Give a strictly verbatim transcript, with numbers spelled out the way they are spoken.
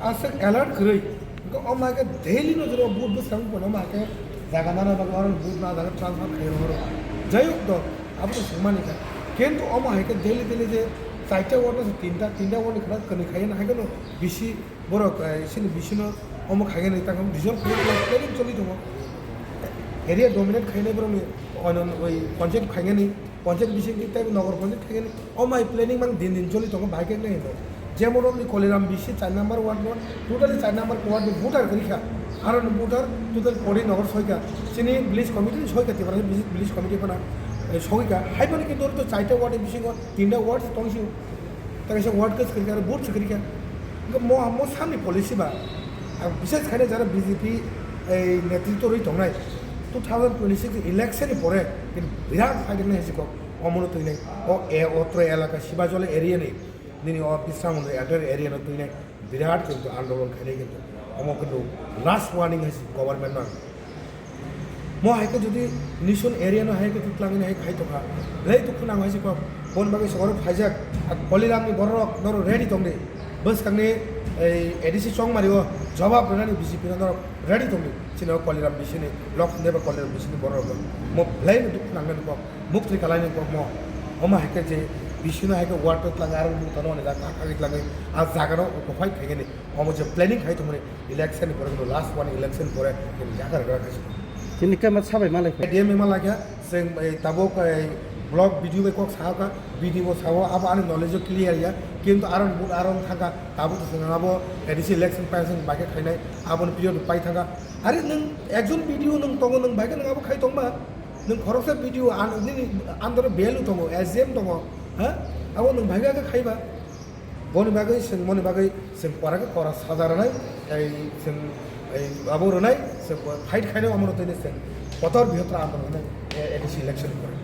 Aswk alert kwrwi. Hwnkhe omo hai khe daily no jora vote bwskango phano omo hai khe jaga nana bagwi oro vote na jaga transfer khai rw rw. Jai hok do, abo to swngmani kha. Kintu omo hai khe daily daily je chaita ward no se tinta, tinta ward ni khwna kwnwi khai na hai khe no bisi borok, eh, sini bisi no omo khai ni tang resolve khai planning choli tongo. Area dominate khai nai borok ni oino oi concept khai ni. Panchayat bising tei nogar panchayat thangani o mai planning mang din din choli tongo, bai khe nai hinwi. Jemon rokni Koliram B C char number ward no totally char number ward ni voter kwrwi kha. Aro ni voter total forty nogar soi kha. Chini village committee ni soi kha, Tipra village committee phano, eh, soi kha. Hai phano khe dor to chaita ward ni bisingo tinta ward tong si. Tei kaisa ward khe swkirkha, aro vote swkirkha. Hwnkhe mo, mo samni policy ba, ang bishes khaina jara B J P ei netritwo rwi tongnai, two thousand twenty-six election ni pore kintu birat fighting nai hisi kok omono twinai. O e, otro elaka Sibajoli area ni, nini o Bisramondra entire area no twinai birat kintu andolon khainai kintu. Omo kintu last warning hai si government no ang. Mo hai khe jodi nison area no hai khe twlang hai khai tongkha, belai dukhu nang hai si kok. Bon bagwi se oro phaijak, a Koliram ni borok norok ready tongdi. Bwskang ni ei A D C Chongmari o jawab rwnani B J P no norok ready tongdi. Chini o Koliram B C ni lok hwnde ba Koliram B C ni borok rok mo belai no dukhu nang nani kok. Muktwi kalai ni kok mo. Omo hai khe je B C no hai khe ward twlang aro mung tano ani jaga kha kha twlang a jaga no occupied khai ni. Omo je planning khai tongmani election ni pore, last one election pore, khe yakar yakar khai se. Chini kama sabai malai kha. D M malai kha, seng, eh, tabuk, eh, block B D O bai kok sa kha, B D O sao, abo ani knowledge o clear ya, kintu aro, aro thangkha, tabuk to seng abo A D C election pai seng bai khe khainai, abo ni period pai thangkha. Are nwng ekjon B D O nwng tongo, nwng bai khe nwng abo khai tongma, nwng khoroksa B D O an, nini under value tongo, S D M tongo, ha? Abo nwng bai khe khaiba. Boni bagwi chwng, boni bagwi chwng kora khe kora saja rwnai, tei chwng, ei, abo rwnai, chwng fight khainai, omono tini chwng kotor bihatra andolon rwnai, eh, A D C election ni pore.